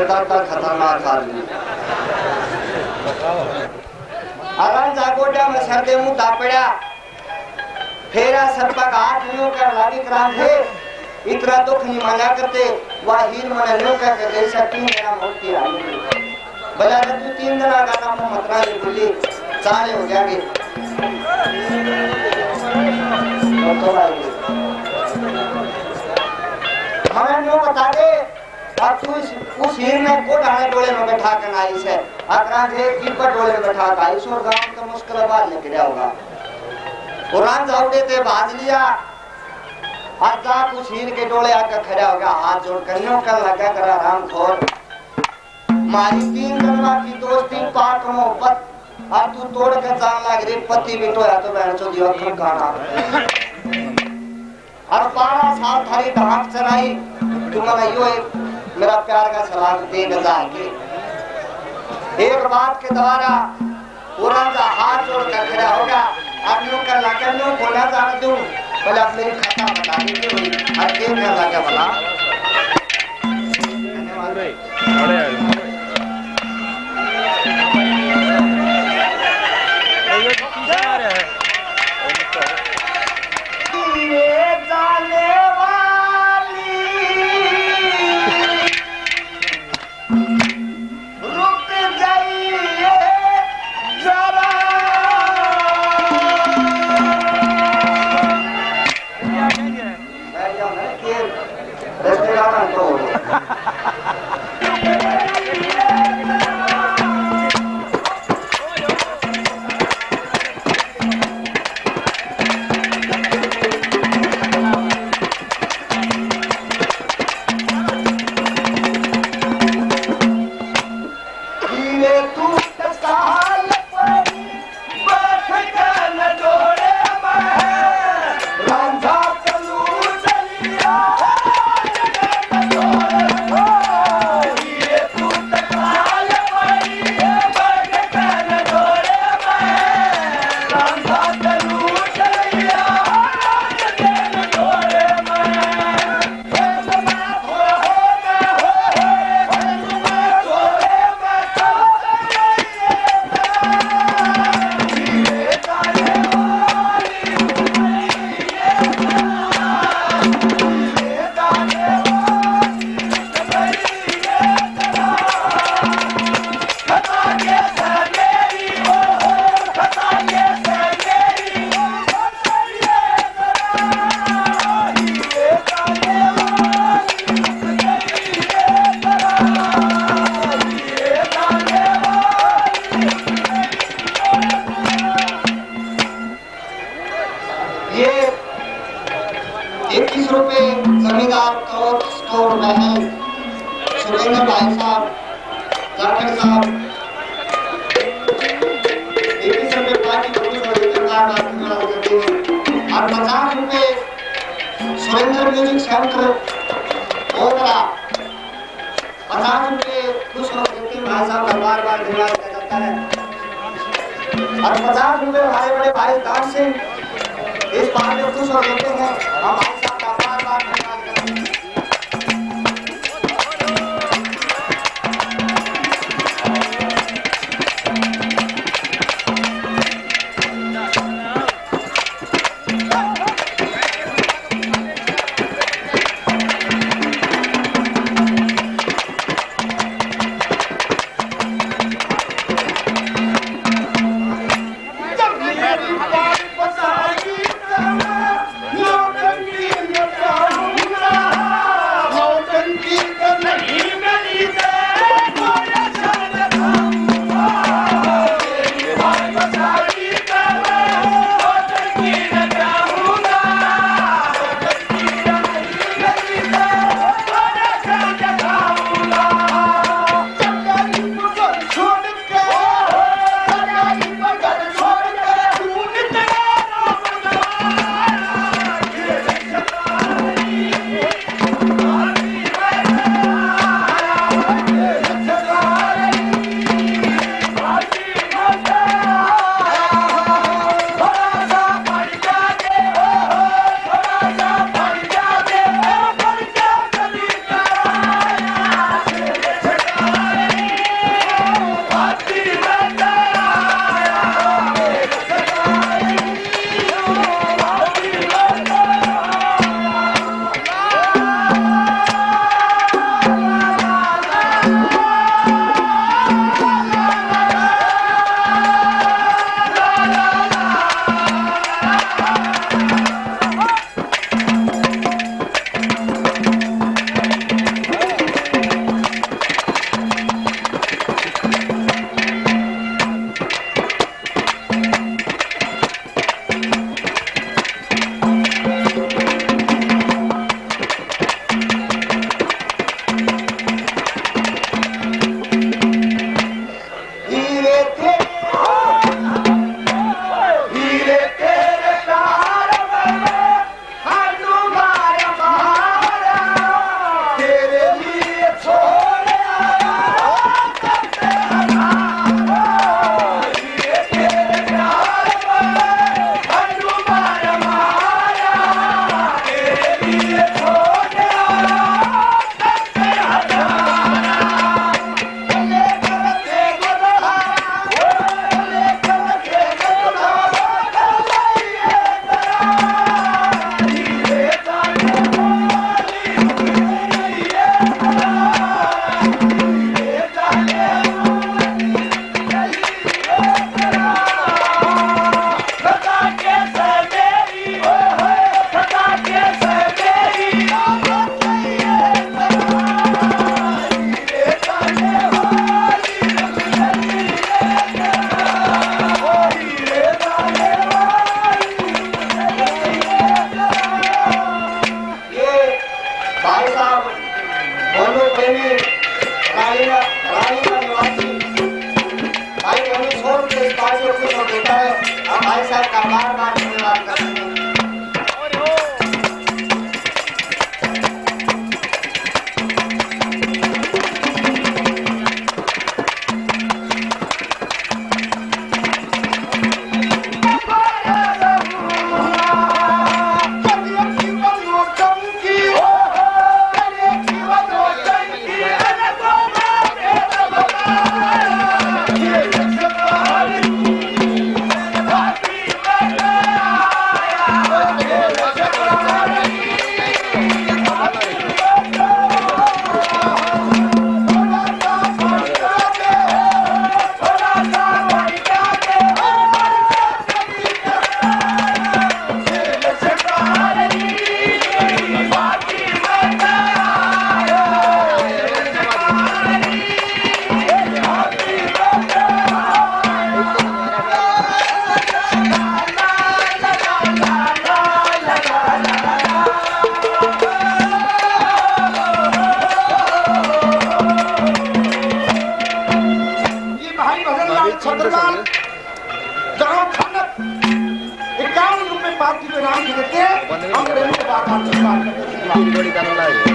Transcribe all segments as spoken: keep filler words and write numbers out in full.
ज्यादा खतरनाक आदमी। अरन जा गोड्या में सर दे मुद्दा पड़ा। फेरा सर पग हाथ न्यू कर लागी क्रांत है। इतना दुख नहीं माना करते। वह हीर मने न्यू कह के गई सकती मेरा मोती रानी। भला रे तू तीन दिन आ गाना में मत रानी बोली। चाले हो जाएंगे। तो भाई, हमें न्यू बता दे। अब तू इस, उस हीर ने को ढाले डोले में बैठा कर आई से, अकरा से एक कीपर डोले में बैठा कर आई, और गांव तो मुश्किल बाहर निकल गया होगा। और रांझा उड़े ते भाज लिया, और जाके उस हीर के डोले आकर खड़ा हो गया, हाथ जोड़ कर न्यू कर लगा कर, "हराम खोर, मारी तीन जन्मा की दोस्ती, पाक मोहब्बत, और तू तोड़ के जान लग रही, पति भी टोया तो बहन चोदी और खड़काना।" और बारह साल थारी ढांक चलाई, तू मने यो एक मेरा प्यार का सलाह दे गजा के। एक बात के द्वारा पूरा का हाथ जोड़ कर खड़ा होगा। अब यूं कर ला, कर यूं बोला जाने दूं, बोले, "अब मेरी खता बता दीजिए भाई, अब क्या कर लगा भला?" धन्यवाद। अरे यार। ये जाने वाली, रुक जाइए जरा। ये इक्कीस रुपए जमींदार कौर स्टोर महल सुरेंद्र भाई साहब, जाखड़ साहब, इक्कीस रुपए पार्टी को कुछ और इतना बात करते हैं। और पचास रुपए सुरेंद्र म्यूजिक सेंटर ओबरा, पचास रुपए खुश हो देते हैं। भाई साहब का बार बार धन्यवाद किया जाता है। और पचास रुपए हमारे बड़े भाई दान सिंह इस बार में खुश हो देते हैं। हम भाई साहब का बार बार धन्यवाद करते हैं। बार बार धन्यवाद करते हैं। ये भाई भजन लाल छत्रलाल, गांव खनक, इक्यावन रुपए पार्टी को इनाम देते हैं। हम प्रेमी को बात, बात करते हैं।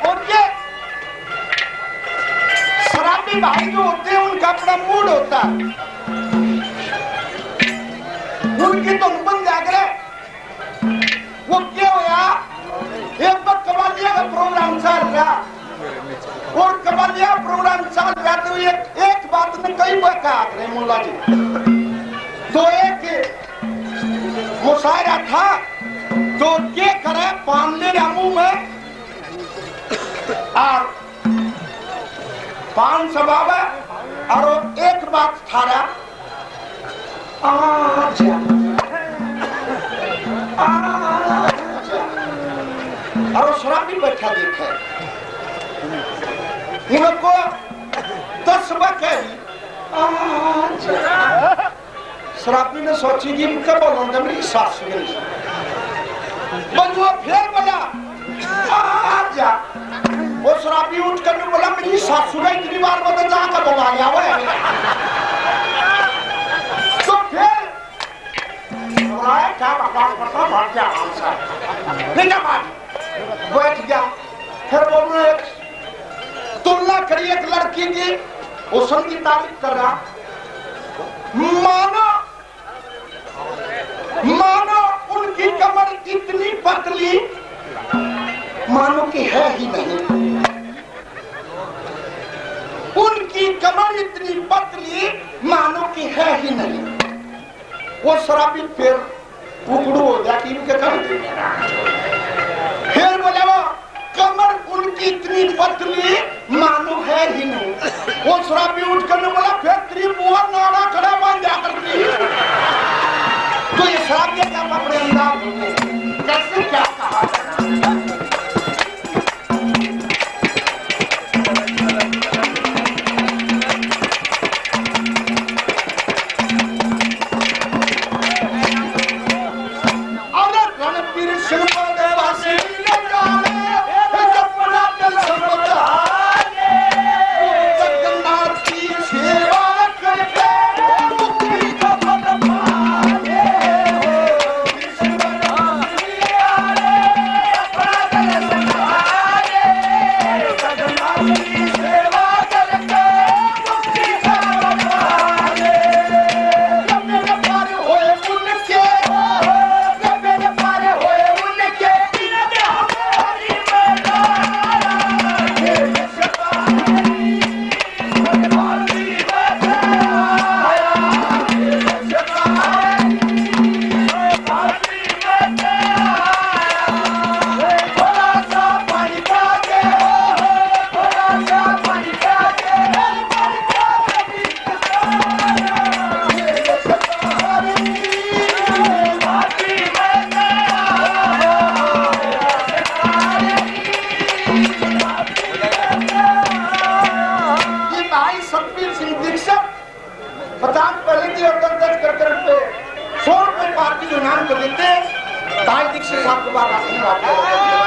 और ये शराबी भाई जो होते हैं, उनका अपना मूड होता है, उनकी धुन बन जाया करे। वो क्या होया, एक बार कबालिया का प्रोग्राम चल रहा, और कबालिया प्रोग्राम चल रहा, तो एक, एक बात ने कई बार कहा करे मुल्ला जी। तो एक मुशायरा था, तो के करे, पान ले रहा मुंह में, और पान चबावे, और एक बात थारा, आजा, आजा। और शराबी बैठा देखे, इनको दस बार कह दी, आजा। शराबी ने सोची कि इनके बोलों तो मेरी सासू गई। बंधुआ फिर बोला, आजा। वो शराबी उठ कर बोला, मेरी सासू ने इतनी बार बोला, जाकर बुला लिया वो है। तो फिर बुलाया, क्या बकवास करता, भाग गया आराम से। ठीक है, भाग बैठ गया। फिर वो एक तुलना करी एक लड़की की, हुस्न की तारीफ कर रहा। मानो, मानो उनकी कमर इतनी पतली, मानो कि है ही नहीं। उनकी कमर इतनी पतली, मानो कि है ही नहीं। वो शराबी फिर उकड़ू हो गया कि इनके घर दे। फिर बोले वो, कमर उनकी इतनी पतली, मानो है ही नहीं। वो शराबी उठ कर बोला, फिर तेरी बुआ नाड़ा खड़ा बन जा करती। तो ये शराबी क्या अपने अंदाज में कैसे क्या कहा जाए? देते, ताज दीक्षित साहब के बाद आपने बात करी।